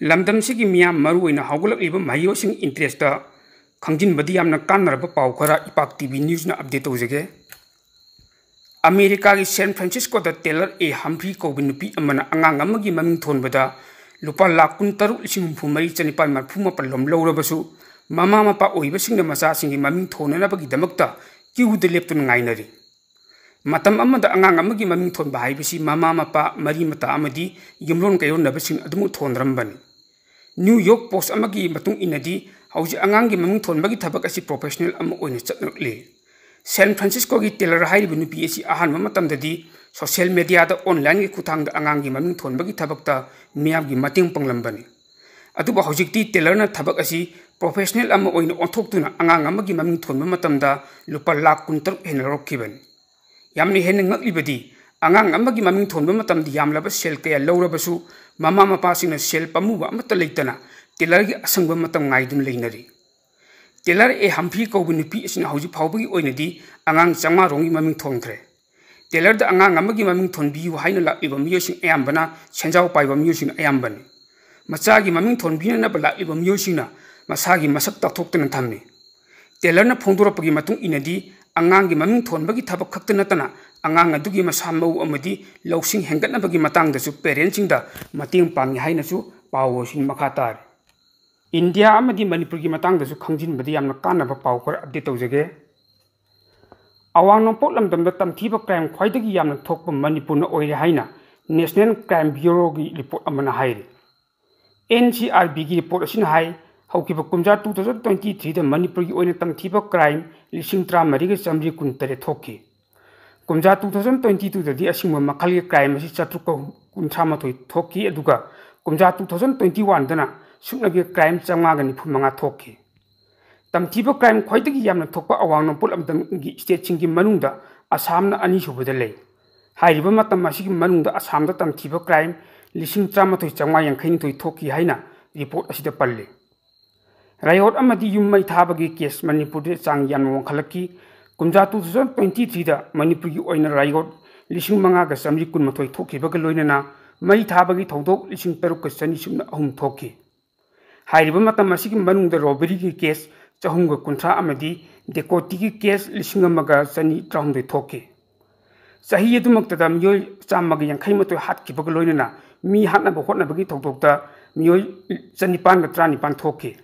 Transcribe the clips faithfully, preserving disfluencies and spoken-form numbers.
ꯂꯝꯗꯝꯁꯤꯒꯤ ꯃꯤꯌꯥꯝ, ꯃꯔꯨꯑꯣꯏꯅ ꯍꯧꯒꯠꯂꯛꯂꯤꯕ ꯃꯍꯩꯔꯣꯏꯁꯤꯡ interest ꯈꯪꯖꯤꯟꯕꯗꯤ ꯌꯥꯝꯅ ꯀꯥꯟꯅꯔꯕ ꯄꯥꯎ ꯈꯔ ꯏꯄꯥꯛ TV Newsꯅ update ꯇꯧꯖꯒꯦ꯫ ꯑꯃꯦꯔꯤꯀꯥꯒꯤ ꯁꯦꯟ ꯐ꯭ꯔꯥꯟꯁꯤꯁꯀꯣꯗ ꯇꯦꯂꯔ ꯑꯦ ꯍꯝꯐ꯭ꯔꯤ ꯀꯧꯕ ꯅꯨꯄꯤ ꯑꯃꯅ ꯑꯉꯥꯡ ꯑꯃꯒꯤ ꯃꯃꯤꯡ ꯊꯣꯟꯕꯗ ꯂꯨꯄꯥ ꯂꯥꯈ ꯀꯨꯟꯇꯔꯨꯛ ꯂꯤꯁꯤꯡ ꯍꯨꯝꯐꯨ ꯃꯔꯤ ꯆꯅꯤꯄꯥꯜ ꯃꯔꯤꯐꯨ ꯃꯥꯄꯜ ꯂꯣꯝ ꯂꯧꯔꯕꯁꯨ, ꯃꯃꯥ ꯃꯄꯥ ꯑꯣꯏꯕꯁꯤꯡꯅ ꯃꯆꯥꯁꯤꯡꯒꯤ ꯃꯃꯤꯡ ꯊꯣꯟꯅꯅꯕꯒꯤꯗꯃꯛꯇ queueꯗ ꯂꯦꯞꯇꯨꯅ ꯉꯥꯏꯅꯔꯤ꯫ ꯃꯇꯝ ꯑꯃꯗ ꯑꯉꯥꯡ ꯑꯃꯒꯤ ꯃꯃꯤꯡ ꯊꯣꯟꯕ ꯍꯥꯏꯕꯁꯤ ꯃꯃꯥ ꯃꯄꯥ, ꯃꯔꯤ ꯃꯇꯥ ꯑꯃꯗꯤ ꯌꯨꯝꯂꯣꯟ ꯀꯩꯔꯣꯟꯅꯕꯁꯤꯡ ꯑꯗꯨꯃꯛ ꯊꯣꯟꯗ꯭ꯔꯝꯕꯅꯤ꯫ New York Post ꯑꯃꯒꯤ ꯃꯇꯨꯡ ꯏꯟꯅꯗꯤ, ꯍꯧꯖꯤꯛ ꯑꯉꯥꯡꯒꯤ ꯃꯃꯤꯡ ꯊꯣꯟꯕꯒꯤ ꯊꯕꯛ ꯑꯁꯤ professional ꯑꯃ ꯑꯣꯏꯅ ꯆꯠꯅꯔꯛꯂꯤ꯫ ꯁꯦꯟ ꯐ꯭ꯔꯥꯟꯁꯤꯁꯀꯣꯒꯤ ꯇꯦꯂꯔ ꯍꯥꯏꯔꯤꯕ ꯅꯨꯄꯤ ꯑꯁꯤ ꯑꯍꯥꯟꯕ ꯃꯇꯝꯗꯗꯤ social mediaꯗ, onlineꯒꯤ ꯈꯨꯠꯊꯥꯡꯗ ꯑꯉꯥꯡꯒꯤ ꯃꯃꯤꯡ ꯊꯣꯟꯕꯒꯤ ꯊꯕꯛꯇ ꯃꯤꯌꯥꯝꯒꯤ ꯃꯇꯦꯡ ꯄꯥꯡꯂꯝꯕꯅꯤ꯫ ꯑꯗꯨꯕꯨ ꯍꯧꯖꯤꯛꯇꯤ ꯇꯦꯂꯔꯅ ꯊꯕꯛ ꯑꯁꯤ professional ꯑꯃ ꯑꯣꯏꯅ ꯑꯣꯟꯊꯣꯛꯇꯨꯅ ꯑꯉꯥꯡ ꯑꯃꯒꯤ ꯃꯃꯤꯡ ꯊꯣꯟꯕ ꯃꯇꯝꯗ ꯂꯨꯄꯥ ꯂꯥꯈ ꯀꯨꯟꯇꯔꯨꯛ ꯍꯦꯟꯅ ꯂꯧꯔꯛꯈꯤꯕꯅꯤ꯫ ꯌꯥꯝꯅ ꯍꯦꯟꯅ ꯉꯛꯂꯤꯕꯗꯤ, ꯑꯉꯥꯡ ꯑꯃꯒꯤ ꯃꯃꯤꯡ ꯊꯣꯟꯕ ꯃꯇꯝꯗ ꯌꯥꯝꯂꯕ ꯁꯦꯜ ꯀꯌꯥ ꯂꯧꯔꯕꯁꯨ, ꯃꯃꯥ ꯃꯄꯥꯁꯤꯡꯅ ꯁꯦꯜ ꯄꯥꯝꯃꯨꯕ ꯑꯃꯠꯇ ꯂꯩꯇꯅ ꯇꯦꯂꯔꯒꯤ ꯑꯁꯪꯕ ꯃꯇꯝ ꯉꯥꯏꯗꯨꯅ ꯂꯩꯅꯔꯤ꯫ ꯇꯦꯂꯔ ꯑꯦ ꯍꯝꯐ꯭ꯔꯤ ꯀꯧꯕ ꯅꯨꯄꯤ ꯑꯁꯤꯅ ꯍꯧꯖꯤꯛ ꯐꯥꯎꯕꯒꯤ ꯑꯣꯏꯅꯗꯤ ꯑꯉꯥꯡ ꯆꯥꯝꯃꯉꯥ ꯔꯣꯝꯒꯤ ꯃꯃꯤꯡ ꯊꯣꯟꯈ꯭ꯔꯦ꯫ ꯇꯦꯂꯔꯗ ꯑꯉꯥꯡ ꯑꯃꯒꯤ ꯃꯃꯤꯡ ꯊꯣꯟꯕꯤꯌꯨ ꯍꯥꯏꯅ ꯂꯥꯛꯂꯤꯕ ꯃꯤꯑꯣꯏꯁꯤꯡ ꯑꯌꯥꯝꯕꯅ ꯁꯦꯟꯖꯥꯎ ꯄꯥꯏꯕ ꯃꯤꯑꯣꯏꯁꯤꯡ ꯑꯌꯥꯝꯕꯅꯤ꯫ ꯃꯆꯥꯒꯤ ꯃꯃꯤꯡ ꯊꯣꯟꯕꯤꯅꯅꯕ ꯂꯥꯛꯂꯤꯕ ꯃꯤꯑꯣꯏꯁꯤꯡꯅ ꯃꯁꯥꯒꯤ ꯃꯁꯛ ꯇꯥꯛꯊꯣꯛꯇꯅ ꯊꯝꯃꯤ꯫ ꯇꯦꯂꯔꯅ ꯐꯣꯡꯗꯣꯔꯛꯄꯒꯤ ꯃꯇꯨꯡ ꯏꯟꯅꯗꯤ, ꯑꯉꯥꯡꯒꯤ ꯃꯃꯤꯡ ꯊꯣꯟꯕꯒꯤ ꯊꯕꯛ ꯈꯛꯇ ꯅꯠꯇꯅ, ꯑꯉꯥꯡ ꯑꯗꯨꯒꯤ ꯃꯁꯥ ꯃꯎ ꯑꯃꯗꯤ ꯂꯧꯁꯤꯡ ꯍꯦꯟꯒꯠꯅꯕꯒꯤ ꯃꯇꯥꯡꯗꯁꯨ parentꯁꯤꯡꯗ ꯃꯇꯦꯡ ꯄꯥꯡꯏ ꯍꯥꯏꯅꯁꯨ ꯄꯥꯎ ꯑꯁꯤꯅ ꯃꯈꯥ ꯇꯥꯔꯤ꯫ ꯏꯟꯗꯤꯌꯥ ꯑꯃꯗꯤ ꯃꯅꯤꯄꯨꯔꯒꯤ ꯃꯇꯥꯡꯗꯁꯨ ꯈꯪꯖꯤꯟꯕꯗ ꯌꯥꯝꯅ ꯀꯥꯟꯅꯕ ꯄꯥꯎ ꯈꯔ update ꯇꯧꯖꯒꯦ꯫ ꯑꯋꯥꯡ ꯅꯣꯡꯄꯣꯛ ꯂꯝꯗꯝꯗ ꯇꯝꯊꯤꯕ crime ꯈ꯭ꯋꯥꯏꯗꯒꯤ ꯌꯥꯝꯅ ꯊꯣꯛꯄ ꯃꯅꯤꯄꯨꯔꯅ ꯑꯣꯏꯔꯦ ꯍꯥꯏꯅ National Crime Bureauꯒꯤ report ꯑꯃꯅ ꯍꯥꯏꯔꯤ꯫ NCRBꯒꯤ report ꯑꯁꯤꯅ ꯍꯥꯏ, ꯍꯧꯈꯤꯕ ꯀꯨꯝꯖꯥ two thousand twenty threeꯗ ꯃꯅꯤꯄꯨꯔꯒꯤ ꯑꯣꯏꯅ ꯇꯝꯊꯤꯕ crime ꯂꯤꯁꯤꯡ ꯇꯔꯥꯃꯔꯤꯒ ꯆꯥꯃꯔꯤ ꯀꯨꯟꯇꯔꯦꯠ ꯊꯣꯛꯈꯤ꯫ ꯀꯨꯝꯖꯥ two thousand twenty twoꯗꯗꯤ ꯑꯁꯤꯒꯨꯝꯕ ꯃꯈꯜꯒꯤ crime ꯑꯁꯤ ꯆꯥꯇ꯭ꯔꯨꯛꯀ ꯀꯨꯟꯊ꯭ꯔꯥ ꯃꯥꯊꯣꯏ ꯊꯣꯛꯈꯤ, ꯑꯗꯨꯒ ꯀꯨꯝꯖꯥ two thousand twenty oneꯗꯅ ꯁꯨꯞꯅꯒꯤ crime ꯆꯥꯝꯃꯉꯥꯒ ꯅꯤꯐꯨ ꯃꯉꯥ ꯊꯣꯛꯈꯤ꯫ ꯇꯝꯊꯤꯕ crime ꯈ꯭ꯋꯥꯏꯗꯒꯤ ꯌꯥꯝꯅ ꯊꯣꯛꯄ ꯑꯋꯥꯡ ꯅꯣꯡꯄꯣꯛ ꯂꯝꯗꯝꯒꯤ stateꯁꯤꯡꯒꯤ ꯃꯅꯨꯡꯗ ꯑꯁꯥꯝꯅ ꯑꯅꯤꯁꯨꯕꯗ ꯂꯩ꯫ ꯍꯥꯏꯔꯤꯕ ꯃꯇꯝ ꯑꯁꯤꯒꯤ ꯃꯅꯨꯡꯗ ꯑꯁꯥꯝꯗ ꯇꯝꯊꯤꯕ crime ꯂꯤꯁꯤꯡ ꯇꯔꯥꯃꯥꯊꯣꯏ ꯆꯥꯝꯃꯉꯥ ꯌꯥꯡꯈꯩꯅꯤꯊꯣꯏ ꯊꯣꯛꯈꯤ ꯍꯥꯏꯅ report ꯑꯁꯤꯗ ꯄꯜꯂꯤ꯫ Riot ꯑꯃꯗꯤ ꯌꯨꯝ ꯃꯩ ꯊꯥꯕꯒꯤ case ꯃꯅꯤꯄꯨꯔꯗ ꯆꯥꯡ ꯌꯥꯝꯅ ꯋꯥꯡꯈꯠꯂꯛꯈꯤ꯫ ꯀꯨꯝꯖꯥ two thousand twenty threeꯗ ꯃꯅꯤꯄꯨꯔꯒꯤ ꯑꯣꯏꯅ riot ꯂꯤꯁꯤꯡ ꯃꯉꯥꯒ ꯆꯥꯃꯔꯤ ꯀꯨꯟꯃꯥꯊꯣꯏ ꯊꯣꯛꯈꯤꯕꯒ ꯂꯣꯏꯅꯅ ꯃꯩ ꯊꯥꯕꯒꯤ ꯊꯧꯗꯣꯛ ꯂꯤꯁꯤꯡ ꯇꯔꯨꯛꯀ ꯆꯅꯤ ꯁꯨꯞꯅ ꯑꯍꯨꯝ ꯊꯣꯛꯈꯤ꯫ ꯍꯥꯏꯔꯤꯕ ꯃꯇꯝ ꯑꯁꯤꯒꯤ ꯃꯅꯨꯡꯗ ꯔꯣꯕꯔꯤꯒꯤ ꯀꯦꯁ ꯆꯍꯨꯝꯒ ꯀꯨꯟꯊ꯭ꯔꯥ ꯑꯃꯗꯤ ꯗꯦꯀꯣꯇꯤꯒꯤ ꯀꯦꯁ ꯂꯤꯁꯤꯡ ꯑꯃꯒ ꯆꯅꯤ ꯇꯔꯥꯍꯨꯝꯗꯣꯏ ꯊꯣꯛꯈꯤ꯫ ꯆꯍꯤ ꯑꯗꯨꯃꯛꯇꯗ ꯃꯤꯑꯣꯏ ꯆꯥꯝꯃꯒ ꯌꯥꯡꯈꯩ ꯃꯥꯊꯣꯏ ꯍꯥꯠꯈꯤꯕꯒ ꯂꯣꯏꯅꯅ ꯃꯤ ꯍꯥꯠꯅꯕ ꯍꯣꯠꯅꯕꯒꯤ ꯊꯧꯗꯣꯛꯇ ꯃꯤꯑꯣꯏ ꯆꯅꯤꯄꯥꯟꯒ ꯇꯔꯥꯅꯤꯄꯥꯟ ꯊꯣꯛꯈꯤ꯫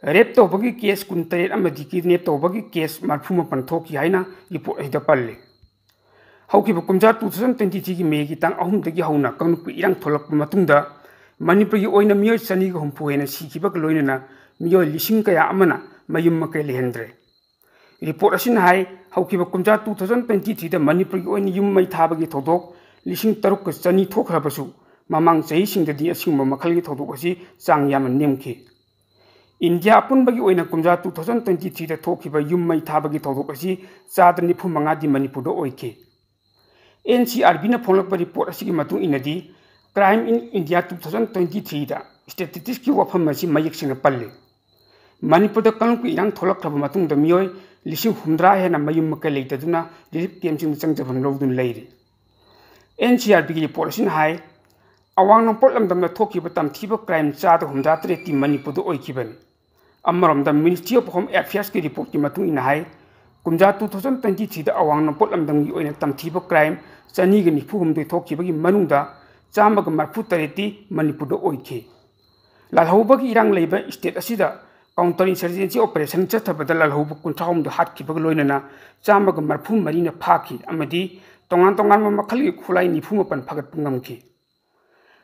ꯔꯦꯞ ꯇꯧꯕꯒꯤ ꯀꯦꯁ ꯀꯨꯟꯇꯔꯦꯠ ꯑꯃꯗꯤ ꯀꯤꯗꯅꯦꯞ ꯇꯧꯕꯒꯤ ꯀꯦꯁ ꯃꯔꯤꯐꯨ ꯃꯥꯄꯟ ꯊꯣꯛꯈꯤ ꯍꯥꯏꯅ ꯔꯤꯄꯣꯔꯠ ꯑꯁꯤꯗ ꯄꯜꯂꯤ꯫ ꯍꯧꯈꯤꯕ ꯀꯨꯝꯖꯥ ꯇꯨ ꯊꯥꯎꯖꯟ ꯇ꯭ꯋꯦꯟꯇꯤ ꯊ꯭ꯔꯤꯒꯤ ꯃꯦꯒꯤ ꯇꯥꯡ ꯑꯍꯨꯝꯗꯒꯤ ꯍꯧꯅ ꯀꯥꯡꯂꯨꯞꯀꯤ ꯏꯔꯥꯡ ꯊꯣꯛꯂꯛꯄ ꯃꯇꯨꯡꯗ ꯃꯅꯤꯄꯨꯔꯒꯤ ꯑꯣꯏꯅ ꯃꯤꯑꯣꯏ ꯆꯅꯤꯒ ꯍꯨꯝꯐꯨ ꯍꯦꯟꯅ ꯁꯤꯈꯤꯕꯒ ꯂꯣꯏꯅꯅ ꯃꯤꯑꯣꯏ ꯂꯤꯁꯤꯡ ꯀꯌꯥ ꯑꯃꯅ ꯃꯌꯨꯝ ꯃꯀꯩ ꯂꯩꯍꯟꯗ꯭ꯔꯦ꯫ ꯔꯤꯄꯣꯔꯠ ꯑꯁꯤꯅ ꯍꯥꯏ, ꯍꯧꯈꯤꯕ ꯀꯨꯝꯖꯥ ꯇꯨ ꯊꯥꯎꯖꯟ ꯇ꯭ꯋꯦꯟꯇꯤ ꯊ꯭ꯔꯤꯗ ꯃꯅꯤꯄꯨꯔꯒꯤ ꯑꯣꯏꯅ ꯌꯨꯝ ꯃꯩ ꯊꯥꯕꯒꯤ ꯊꯧꯗꯣꯛ ꯂꯤꯁꯤꯡ ꯇꯔꯨꯛꯀ ꯆꯅꯤ ꯊꯣꯛꯈ꯭ꯔꯕꯁꯨ, ꯃꯃꯥꯡ ꯆꯍꯤꯁꯤꯡꯗꯗꯤ ꯑꯁꯤꯒꯨꯝꯕ ꯃꯈꯜꯒꯤ ꯊꯧꯗꯣꯛ ꯑꯁꯤ ꯆꯥꯡ ꯌꯥꯝꯅ ꯅꯦꯝꯈꯤ꯫ ꯏꯟꯗꯤꯌꯥ ꯑꯄꯨꯟꯕꯒꯤ ꯑꯣꯏꯅ ꯀꯨꯝꯖꯥ ꯇꯨ ꯊꯥꯎꯖꯟ ꯇ꯭ꯋꯦꯟꯇꯤ ꯊ꯭ꯔꯤꯗ ꯊꯣꯛꯈꯤꯕ ꯌꯨꯝ ꯃꯩ ꯊꯥꯕꯒꯤ ꯊꯧꯗꯣꯛ ꯑꯁꯤ ꯆꯥꯗ ꯅꯤꯐꯨ ꯃꯉꯥꯗꯤ ꯃꯅꯤꯄꯨꯔꯗ ꯑꯣꯏꯈꯤ꯫ ꯑꯦꯟ ꯁꯤ ꯑꯥꯔ ꯕꯤꯅ ꯐꯣꯡꯂꯛꯄ ꯔꯤꯄꯣꯔꯠ ꯑꯁꯤꯒꯤ ꯃꯇꯨꯡ ꯏꯟꯅꯗꯤ, Crime in India two thousand twenty threeꯗ ꯁ꯭ꯇꯦꯇꯤꯁꯇꯤꯛꯁꯀꯤ ꯋꯥꯐꯝ ꯑꯁꯤ ꯃꯌꯦꯛ ꯁꯦꯡꯅ ꯄꯜꯂꯤ꯫ ꯃꯅꯤꯄꯨꯔꯗ ꯀꯥꯡꯂꯨꯞꯀꯤ ꯏꯔꯥꯡ ꯊꯣꯛꯂꯛꯈ꯭ꯔꯕ ꯃꯇꯨꯡꯗ ꯃꯤꯑꯣꯏ ꯂꯤꯁꯤꯡ ꯍꯨꯝꯗ꯭ꯔꯥ ꯍꯦꯟꯅ ꯃꯌꯨꯝ ꯃꯀꯩ ꯂꯩꯇꯗꯨꯅ ꯔꯤꯂꯤꯐ ꯀꯦꯝꯞꯁꯤꯡꯗ ꯆꯪꯖꯐꯝ ꯂꯧꯗꯨꯅ ꯂꯩꯔꯤ꯫ ꯑꯦꯟ ꯁꯤ ꯑꯥꯔ ꯕꯤꯒꯤ ꯔꯤꯄꯣꯔꯠ ꯑꯁꯤꯅ ꯍꯥꯏ, ꯑꯋꯥꯡ ꯅꯣꯡꯄꯣꯛ ꯂꯝꯗꯝꯗ ꯊꯣꯛꯈꯤꯕ ꯇꯝꯊꯤꯕ ꯀ꯭ꯔꯥꯏꯝ ꯆꯥꯗ ꯍꯨꯝꯗ꯭ꯔꯥ ꯇꯔꯦꯠꯇꯤ ꯃꯅꯤꯄꯨꯔꯗ ꯑꯣꯏꯈꯤꯕꯅꯤ꯫ ꯑꯃꯔꯣꯝꯗ Ministry of Home Affairsꯀꯤ ꯔꯤꯄꯣꯔꯠꯀꯤ ꯃꯇꯨꯡ ꯏꯟꯅ ꯍꯥꯏ, ꯀꯨꯝꯖꯥ ꯇꯨ ꯊꯥꯎꯖꯟ ꯇ꯭ꯋꯦꯟꯇꯤ ꯊ꯭ꯔꯤꯗ ꯑꯋꯥꯡ ꯅꯣꯡꯄꯣꯛ ꯂꯝꯗꯝꯒꯤ ꯑꯣꯏꯅ ꯇꯝꯊꯤꯕ ꯀ꯭ꯔꯥꯏꯝ ꯆꯅꯤꯒ ꯅꯤꯐꯨ ꯍꯨꯝꯗꯣꯏ ꯊꯣꯛꯈꯤꯕꯒꯤ ꯃꯅꯨꯡꯗ ꯆꯥꯝꯃꯒ ꯃꯔꯤꯐꯨ ꯇꯔꯦꯠꯇꯤ ꯃꯅꯤꯄꯨꯔꯗ ꯑꯣꯏꯈꯤ꯫ ꯂꯥꯜꯍꯧꯕꯒꯤ ꯏꯔꯥꯡ ꯂꯩꯕ ꯁ꯭ꯇꯦꯠ ꯑꯁꯤꯗ ꯀꯥꯎꯟꯇꯔ ꯏꯟꯁꯔꯖꯦꯟꯁꯤ ꯑꯣꯄꯔꯦꯁꯟ ꯆꯠꯊꯕꯗ ꯂꯥꯜꯍꯧꯕ ꯀꯨꯟꯊ꯭ꯔꯥ ꯍꯨꯝꯗꯣꯏ ꯍꯥꯠꯈꯤꯕꯒ ꯂꯣꯏꯅꯅ ꯆꯥꯝꯃꯒ ꯃꯔꯤꯐꯨ ꯃꯔꯤꯅ ꯐꯥꯈꯤ ꯑꯃꯗꯤ ꯇꯣꯉꯥꯟ ꯇꯣꯉꯥꯟꯕ ꯃꯈꯜꯒꯤ ꯈꯨꯠꯂꯥꯏ ꯅꯤꯐꯨ ꯃꯥꯄꯟ ꯐꯥꯒꯠꯄ ꯉꯝꯈꯤ꯫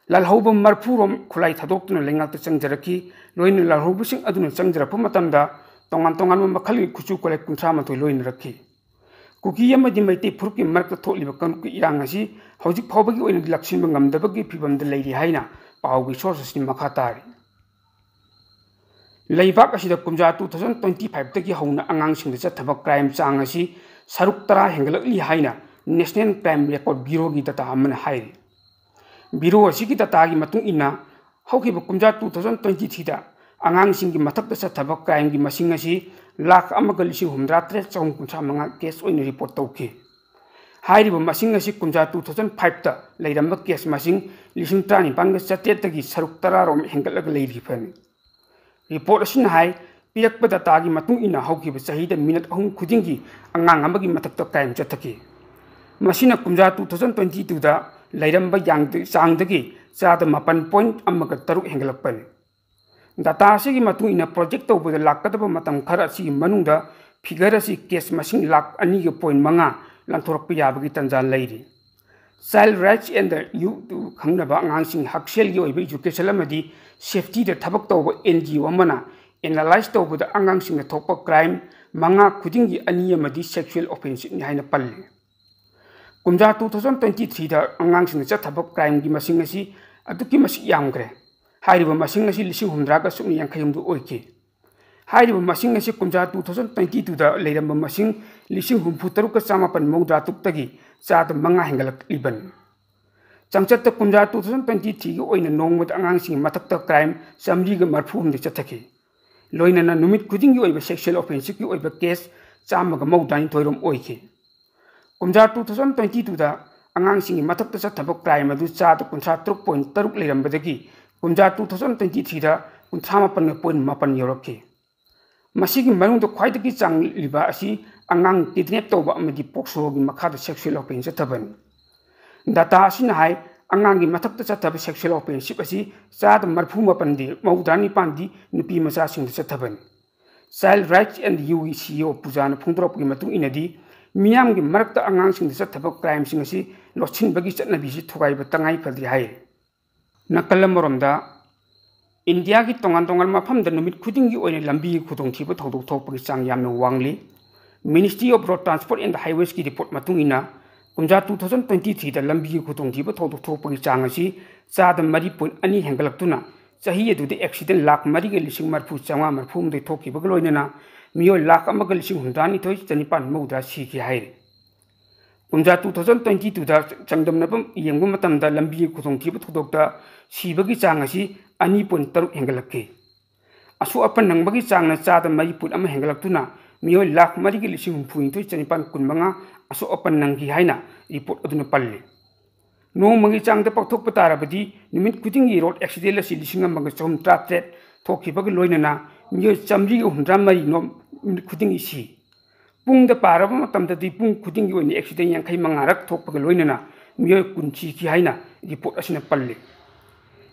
ꯂꯥꯜꯍꯧꯕ ꯃꯔꯤꯐꯨ ꯔꯣꯝ ꯈꯨꯠꯂꯥꯏ ꯊꯥꯗꯣꯛꯇꯨꯅ ꯂꯩꯉꯥꯛꯇ ꯆꯪꯖꯔꯛꯈꯤ꯫ ꯂꯣꯏꯅ ꯂꯥꯜꯍꯧꯕꯁꯤꯡ ꯑꯗꯨꯅ ꯆꯪꯖꯔꯛꯄ ꯃꯇꯝꯗ ꯇꯣꯉꯥꯟ ꯇꯣꯉꯥꯟꯕ ꯃꯈꯜꯒꯤ ꯈꯨꯠꯁꯨ ꯈꯨꯠꯂꯥꯏ ꯀꯨꯟꯊ꯭ꯔꯥ ꯃꯥꯊꯣꯏ ꯂꯣꯏꯅꯔꯛꯈꯤ꯫ ꯀꯨꯀꯤ ꯑꯃꯗꯤ ꯃꯩꯇꯩ ꯐꯨꯔꯨꯞꯀꯤ ꯃꯔꯛꯇ ꯊꯣꯛꯂꯤꯕ ꯀꯥꯡꯂꯨꯞꯀꯤ ꯏꯔꯥꯡ ꯑꯁꯤ ꯍꯧꯖꯤꯛ ꯐꯥꯎꯕꯒꯤ ꯑꯣꯏꯅꯗꯤ ꯂꯥꯛꯁꯤꯟꯕ ꯉꯝꯗꯕꯒꯤ ꯐꯤꯕꯝꯗ ꯂꯩꯔꯤ ꯍꯥꯏꯅ ꯄꯥꯎꯒꯤ ꯁꯣꯔꯁ ꯑꯁꯤꯅ ꯃꯈꯥ ꯇꯥꯔꯤ꯫ ꯂꯩꯕꯥꯛ ꯑꯁꯤꯗ ꯀꯨꯝꯖꯥ ꯇꯨ ꯊꯥꯎꯖꯟ ꯇ꯭ꯋꯦꯟꯇꯤ ꯐꯥꯏꯚꯇꯒꯤ ꯍꯧꯅ ꯑꯉꯥꯡꯁꯤꯡꯗ ꯆꯠꯊꯕ ꯀ꯭ꯔꯥꯏꯝ ꯆꯥꯡ ꯑꯁꯤ ꯁꯔꯨꯛ ꯇꯔꯥ ꯍꯦꯟꯒꯠꯂꯛꯂꯤ ꯍꯥꯏꯅ ꯅꯦꯁꯅꯦꯜ ꯀ꯭ꯔꯥꯏꯝ ꯔꯦꯀꯣꯔꯗ ꯕ꯭ꯌꯨꯔꯣꯒꯤ ꯗꯇꯥ ꯑꯃꯅ ꯍꯥꯏꯔꯤ꯫ ꯕ꯭ꯌꯨꯔꯣ ꯑꯁꯤꯒꯤ ꯗꯇꯥꯒꯤ ꯃꯇꯨꯡ ꯏꯟꯅ, ꯍꯧꯈꯤꯕ ꯀꯨꯝꯖꯥ ꯇꯨ ꯊꯥꯎꯖꯟ ꯇ꯭ꯋꯦꯟꯇꯤ ꯊ꯭ꯔꯤꯗ ꯑꯉꯥꯡꯁꯤꯡꯒꯤ ꯃꯊꯛꯇ ꯆꯠꯊꯕ ꯀ꯭ꯔꯥꯏꯝꯒꯤ ꯃꯁꯤꯡ ꯑꯁꯤ ꯂꯥꯈ ꯑꯃꯒ ꯂꯤꯁꯤꯡ ꯍꯨꯝꯗ꯭ꯔꯥ ꯇꯔꯦꯠ ꯆꯍꯨꯝ ꯀꯨꯟꯊ꯭ꯔꯥ ꯃꯉꯥ ꯀꯦꯁ ꯑꯣꯏꯅ ꯔꯤꯄꯣꯔꯠ ꯇꯧꯈꯤ꯫ ꯍꯥꯏꯔꯤꯕ ꯃꯁꯤꯡ ꯑꯁꯤ ꯀꯨꯝꯖꯥ two thousand five ꯇ ꯂꯩꯔꯝꯕ case ꯃꯁꯤꯡ ꯂꯤꯁꯤꯡ ꯇꯔꯥꯅꯤꯄꯥꯟꯒ ꯆꯥꯇ꯭ꯔꯦꯠꯇꯒꯤ ꯁꯔꯨꯛ ꯇꯔꯥꯔꯣꯝ ꯍꯦꯟꯒꯠꯂꯒ ꯂꯩꯔꯤꯕꯅꯤ꯫ Report ꯑꯁꯤꯅ ꯍꯥꯏ, ꯄꯤꯔꯛꯄ data ꯒꯤ ꯃꯇꯨꯡ ꯏꯟꯅ ꯍꯧꯈꯤꯕ ꯆꯍꯤꯗ minute ꯑꯍꯨꯝ ꯈꯨꯗꯤꯡꯒꯤ ꯑꯉꯥꯡ ꯑꯃꯒꯤ ꯃꯊꯛꯇ crime ꯆꯠꯊꯈꯤ꯫ ꯃꯁꯤꯅ ꯀꯨꯝꯖꯥ two thousand twenty two ꯗ ꯂꯩꯔꯝꯕ ꯌꯥꯡꯗ-, ꯆꯥꯡꯗꯒꯤ ꯆꯥꯗ ꯃꯥꯄꯟ point ꯑꯃꯒ ꯇꯔꯨꯛ ꯍꯦꯟꯒꯠꯂꯛꯄꯅꯤ꯫ Data ꯑꯁꯤꯒꯤ ꯃꯇꯨꯡ ꯏꯟꯅ project ꯇꯧꯕꯗ ꯂꯥꯛꯀꯗꯕ ꯃꯇꯝ ꯈꯔ ꯑꯁꯤꯒꯤ ꯃꯅꯨꯡꯗ figure ꯑꯁꯤ case ꯃꯁꯤꯡ ꯂꯥꯈ ꯑꯅꯤꯒ point ꯃꯉꯥ ꯂꯥꯟꯊꯣꯔꯛꯄ ꯌꯥꯕꯒꯤ ꯇꯥꯟꯖꯥ ꯂꯩꯔꯤ꯫ Child Rights and the Youth ꯈꯪꯅꯕ ꯑꯉꯥꯡꯁꯤꯡ ꯍꯛꯁꯦꯜꯒꯤ ꯑꯣꯏꯕ education ꯑꯃꯗꯤ safety ꯗ ꯊꯕꯛ ꯇꯧꯕ N G O ꯑꯃꯅ analyse ꯇꯧꯕꯗ ꯑꯉꯥꯡꯁꯤꯡꯗ ꯊꯣꯛꯄ crime ꯃꯉꯥ ꯈꯨꯗꯤꯡꯒꯤ ꯑꯅꯤ ꯑꯃꯗꯤ sexual offensive ꯅꯤ ꯍꯥꯏꯅ ꯄꯜꯂꯤ꯫ ꯀꯨꯝꯖꯥ two thousand twenty three ꯗ ꯑꯉꯥꯡꯁꯤꯡꯗ ꯆꯠꯊꯕ crime ꯒꯤ ꯃꯁꯤꯡ ꯑꯁꯤ ꯑꯗꯨꯛꯀꯤ ꯃꯇꯤꯛ ꯌꯥꯝꯈ꯭ꯔꯦ꯫ ꯍꯥꯏꯔꯤꯕ ꯃꯁꯤꯡ ꯑꯁꯤ ꯂꯤꯁꯤꯡ ꯍꯨꯝꯗ꯭ꯔꯥꯒ ꯁꯨꯞꯅ ꯌꯥꯡꯈꯩ ꯍꯨꯝꯗꯣꯏ ꯑꯣꯏꯈꯤ꯫ ꯍꯥꯏꯔꯤꯕ ꯃꯁꯤꯡ ꯑꯁꯤ ꯀꯨꯝꯖꯥ two thousand twenty two ꯗ ꯂꯩꯔꯝꯕ ꯃꯁꯤꯡ ꯂꯤꯁꯤꯡ ꯍꯨꯝꯐꯨ ꯇꯔꯨꯛꯀ ꯆꯥꯃꯥꯄꯟ ꯃꯧꯗ꯭ꯔꯥ ꯇꯔꯨꯛꯇꯒꯤ ꯆꯥꯗ ꯃꯉꯥ ꯍꯦꯟꯒꯠꯂꯛꯂꯤꯕꯅꯤ꯫ ꯆꯥꯡꯆꯠꯇ ꯀꯨꯝꯖꯥ two thousand twenty three ꯒꯤ ꯑꯣꯏꯅ ꯅꯣꯡꯃꯗ ꯑꯉꯥꯡꯁꯤꯡꯒꯤ ꯃꯊꯛꯇ crime ꯆꯥꯃꯔꯤꯒ ꯃꯔꯤꯐꯨ ꯍꯨꯝꯗꯣꯏ ꯆꯠꯊꯈꯤ꯫ ꯂꯣꯏꯅꯅ ꯅꯨꯃꯤꯠ ꯈꯨꯗꯤꯡꯒꯤ ꯑꯣꯏꯕ sexual offensive ꯀꯤ ꯑꯣꯏꯕ case ꯆꯥꯝꯃꯒ ꯃꯧꯗ꯭ꯔꯥꯅꯤꯊꯣꯏ ꯔꯣꯝ ꯑꯣꯏꯈꯤ꯫ ꯀꯨꯝꯖꯥ two thousand twenty two ꯗ ꯑꯉꯥꯡꯁꯤꯡꯒꯤ ꯃꯊꯛꯇ ꯆꯠꯊꯕ crime ꯑꯗꯨ ꯆꯥꯗ ꯀꯨꯟꯊ꯭ꯔꯥ ꯇꯔꯨꯛ point ꯇꯔꯨꯛ ꯂꯩꯔꯝꯕꯗꯒꯤ ꯀꯨꯝꯖꯥ two thousand twenty three ꯗ ꯀꯨꯟꯊ꯭ꯔꯥ ꯃꯥꯄꯟꯒ point ꯃꯥꯄꯟ ꯌꯧꯔꯛꯈꯤ꯫ ꯃꯁꯤꯒꯤ ꯃꯅꯨꯡꯗ ꯈ꯭ꯋꯥꯏꯗꯒꯤ ꯆꯥꯡꯂꯤꯕ ꯑꯁꯤ ꯑꯉꯥꯡ kidnap ꯇꯧꯕ ꯑꯃꯗꯤ POCSO ꯒꯤ ꯃꯈꯥꯗ sexual offence ꯆꯠꯊꯕꯅꯤ꯫ Data ꯑꯁꯤꯅ ꯍꯥꯏ, ꯑꯉꯥꯡꯒꯤ ꯃꯊꯛꯇ ꯆꯠꯊꯕ sexual offensive ꯑꯁꯤ ꯆꯥꯗ ꯃꯔꯤꯐꯨ ꯃꯥꯄꯟꯗꯤ, ꯃꯧꯗ꯭ꯔꯥ ꯅꯤꯄꯥꯟꯗꯤ ꯅꯨꯄꯤ ꯃꯆꯥꯁꯤꯡꯗ ꯆꯠꯊꯕꯅꯤ꯫ Child Rights and Youth ꯒꯤ C E O ꯄꯨꯖꯥꯅ ꯐꯣꯡꯗꯣꯔꯛꯄꯒꯤ ꯃꯇꯨꯡ ꯏꯟꯅꯗꯤ, ꯃꯤꯌꯥꯝꯒꯤ ꯃꯔꯛꯇ ꯑꯉꯥꯡꯁꯤꯡꯗ ꯆꯠꯊꯕ crime ꯁꯤꯡ ꯑꯁꯤ ꯂꯣꯠꯁꯤꯟꯕꯒꯤ ꯆꯠꯅꯕꯤꯁꯤ ꯊꯨꯒꯥꯏꯕ ꯇꯉꯥꯏ ꯐꯗ꯭ꯔꯤ ꯍꯥꯏꯔꯤ꯫ ꯅꯥꯀꯜ ꯑꯃꯔꯣꯝꯗ, ꯏꯟꯗꯤꯌꯥꯒꯤ ꯇꯣꯉꯥꯟ ꯇꯣꯉꯥꯟꯕ ꯃꯐꯝꯗ ꯅꯨꯃꯤꯠ ꯈꯨꯗꯤꯡꯒꯤ ꯑꯣꯏꯅ ꯂꯝꯕꯤꯒꯤ ꯈꯨꯗꯣꯡꯊꯤꯕ ꯊꯧꯗꯣꯛ ꯊꯣꯛꯄꯒꯤ ꯆꯥꯡ ꯌꯥꯝꯅ ꯋꯥꯡꯂꯤ꯫ Ministry of Road Transport and Highways ꯀꯤ report ꯃꯇꯨꯡ ꯏꯟꯅ, ꯀꯨꯝꯖꯥ two thousand twenty three ꯗ ꯂꯝꯕꯤꯒꯤ ꯈꯨꯗꯣꯡꯊꯤꯕ ꯊꯧꯗꯣꯛ ꯊꯣꯛꯄꯒꯤ ꯆꯥꯡ ꯑꯁꯤ ꯆꯥꯗ ꯃꯔꯤ point ꯑꯅꯤ ꯍꯦꯟꯒꯠꯂꯛꯇꯨꯅ, ꯆꯍꯤ ꯑꯗꯨꯗ accident ꯂꯥꯈ ꯃꯔꯤꯒ ꯂꯤꯁꯤꯡ ꯃꯔꯤꯐꯨ ꯆꯥꯝꯃꯉꯥ ꯃꯔꯤꯐꯨ ꯍꯨꯝꯗꯣꯏ ꯊꯣꯛꯈꯤꯕꯒ ꯂꯣꯏꯅꯅ ꯃꯤꯑꯣꯏ ꯂꯥꯈ ꯑꯃꯒ ꯂꯤꯁꯤꯡ ꯍꯨꯝꯗ꯭ꯔꯥꯅꯤꯊꯣꯏ ꯆꯅꯤꯄꯥꯟ ꯃꯧꯗ꯭ꯔꯥ ꯁꯤꯈꯤ ꯍꯥꯏꯔꯤ꯫ ꯀꯨꯝꯖꯥ two thousand twenty two ꯗ ꯆꯥꯡꯗꯝꯅꯕ ꯌꯦꯡꯕ ꯃꯇꯝꯗ ꯂꯝꯕꯤꯒꯤ ꯈꯨꯗꯣꯡꯊꯤꯕ ꯊꯧꯗꯣꯛꯇ ꯁꯤꯕꯒꯤ ꯆꯥꯡ ꯑꯁꯤ ꯑꯅꯤ point ꯇꯔꯨꯛ ꯍꯦꯟꯒꯠꯂꯛꯈꯤ꯫ ꯑꯁꯣꯛ ꯑꯄꯟ ꯅꯪꯕꯒꯤ ꯆꯥꯡꯅ ꯆꯥꯗ ꯃꯔꯤ point ꯑꯃ ꯍꯦꯟꯒꯠꯂꯛꯇꯨꯅ ꯃꯤꯑꯣꯏ ꯂꯥꯈ ꯃꯔꯤꯒꯤ ꯂꯤꯁꯤꯡ ꯍꯨꯝꯐꯨꯅꯤꯊꯣꯏ ꯆꯅꯤꯄꯥꯟ ꯀꯨꯟꯃꯉꯥ ꯑꯁꯣꯛ ꯑꯄꯟ ꯅꯪꯈꯤ ꯍꯥꯏꯅ ꯔꯤꯄꯣꯔꯠ ꯑꯗꯨꯅ ꯄꯜꯂꯤ꯫ ꯅꯣꯡꯃꯒꯤ ꯆꯥꯡꯗ ꯄꯥꯎꯊꯣꯛꯄ ꯇꯥꯔꯕꯗꯤ ꯅꯨꯃꯤꯠ ꯈꯨꯗꯤꯡꯒꯤ ꯔꯣꯗ ꯑꯦꯛꯁꯤꯗꯦꯟ ꯑꯁꯤ ꯂꯤꯁꯤꯡ ꯑꯃꯒ ꯆꯍꯨꯝ ꯇꯔꯥꯇꯔꯦꯠ ꯊꯣꯛꯈꯤꯕꯒ ꯂꯣꯏꯅꯅ ꯃꯤꯑꯣꯏ ꯆꯥꯃꯔꯤꯒ ꯍꯨꯝꯗ꯭ꯔꯥ ꯃꯔꯤ ꯅꯣꯡ ꯅꯨꯃꯤꯠ ꯈꯨꯗꯤꯡꯒꯤ ꯁꯤ꯫ ꯄꯨꯡꯗ ꯄꯥꯔꯕ ꯃꯇꯝꯗꯗꯤ ꯄꯨꯡ ꯈꯨꯗꯤꯡꯒꯤ ꯑꯣꯏꯅ ꯑꯦꯛꯁꯤꯗꯦꯟ ꯌꯥꯡꯈꯩ ꯃꯉꯥꯔꯛ ꯊꯣꯛꯄꯒ ꯂꯣꯏꯅꯅ ꯃꯤꯑꯣꯏ ꯀꯨꯟ ꯁꯤꯈꯤ ꯍꯥꯏꯅ ꯔꯤꯄꯣꯔꯠ ꯑꯁꯤꯅ ꯄꯜꯂꯤ꯫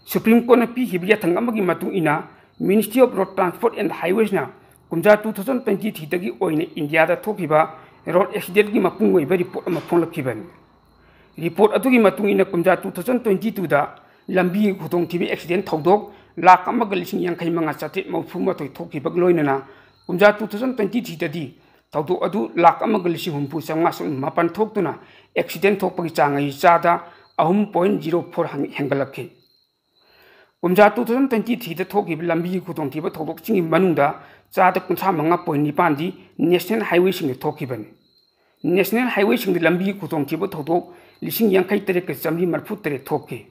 ꯁꯨꯄ꯭ꯔꯤꯝ ꯀꯣꯔꯠꯅ ꯄꯤꯈꯤꯕ ꯌꯥꯊꯪ ꯑꯃꯒꯤ ꯃꯇꯨꯡ ꯏꯟꯅ Ministry of Road Transport and Highwaysꯅ ꯀꯨꯝꯖꯥ two thousand twenty threeꯗꯒꯤ ꯑꯣꯏꯅ ꯏꯟꯗꯤꯌꯥꯗ ꯊꯣꯛꯈꯤꯕ ꯔꯣꯗ ꯑꯦꯛꯁꯤꯗꯦꯟꯒꯤ ꯃꯄꯨꯡ ꯑꯣꯏꯕ ꯔꯤꯄꯣꯔꯠ ꯑꯃ ꯐꯣꯡꯂꯛꯈꯤꯕꯅꯤ꯫ ꯔꯤꯄꯣꯔꯠ ꯑꯗꯨꯒꯤ ꯃꯇꯨꯡ ꯏꯟꯅ ꯀꯨꯝꯖꯥ two thousand twenty twoꯗ ꯂꯝꯕꯤꯒꯤ ꯈꯨꯗꯣꯡꯊꯤꯕ ꯑꯦꯛꯁꯤꯗꯦꯟ ꯊꯧꯗꯣꯛ ꯂꯥꯈ ꯑꯃꯒ ꯂꯤꯁꯤꯡ ꯌꯥꯡꯈꯩ ꯃꯉꯥ ꯆꯥꯇ꯭ꯔꯦꯠ ꯃꯔꯤꯐꯨ ꯃꯥꯊꯣꯏ ꯊꯣꯛꯈꯤꯕꯒ ꯂꯣꯏꯅꯅ ꯀꯨꯝꯖꯥ two thousand twenty threeꯗꯗꯤ ꯊꯧꯗꯣꯛ ꯑꯗꯨ ꯂꯥꯈ ꯑꯃꯒ ꯂꯤꯁꯤꯡ ꯍꯨꯝꯐꯨ ꯆꯥꯝꯃꯉꯥ ꯁꯨꯞꯅ ꯃꯥꯄꯟ ꯊꯣꯛꯇꯨꯅ ꯑꯦꯛꯁꯤꯗꯦꯟ ꯊꯣꯛꯄꯒꯤ ꯆꯥꯡ ꯑꯁꯤ ꯆꯥꯗ ꯑꯍꯨꯝ point zero four ꯍꯦꯟꯒꯠꯂꯛꯈꯤ꯫ ꯀꯨꯝꯖꯥ two thousand twenty threeꯗ ꯊꯣꯛꯈꯤꯕ ꯂꯝꯕꯤꯒꯤ ꯈꯨꯗꯣꯡꯊꯤꯕ ꯊꯧꯗꯣꯛꯁꯤꯡꯒꯤ ꯃꯅꯨꯡꯗ ꯆꯥꯗ ꯀꯨꯟꯊ꯭ꯔꯥ ꯃꯉꯥ point ꯅꯤꯄꯥꯟꯗꯤ ꯅꯦꯁꯅꯦꯜ ꯍꯥꯏꯋꯦꯁꯤꯡꯗ ꯊꯣꯛꯈꯤꯕꯅꯤ꯫ ꯅꯦꯁꯅꯦꯜ ꯍꯥꯏꯋꯦꯁꯤꯡꯗ ꯂꯝꯕꯤꯒꯤ ꯈꯨꯗꯣꯡꯊꯤꯕ ꯊꯧꯗꯣꯛ ꯂꯤꯁꯤꯡ ꯌꯥꯡꯈꯩ ꯇꯔꯦꯠꯀ ꯆꯥꯃꯔꯤ ꯃꯔꯤꯐꯨ ꯇꯔꯦꯠ ꯊꯣꯛꯈꯤ꯫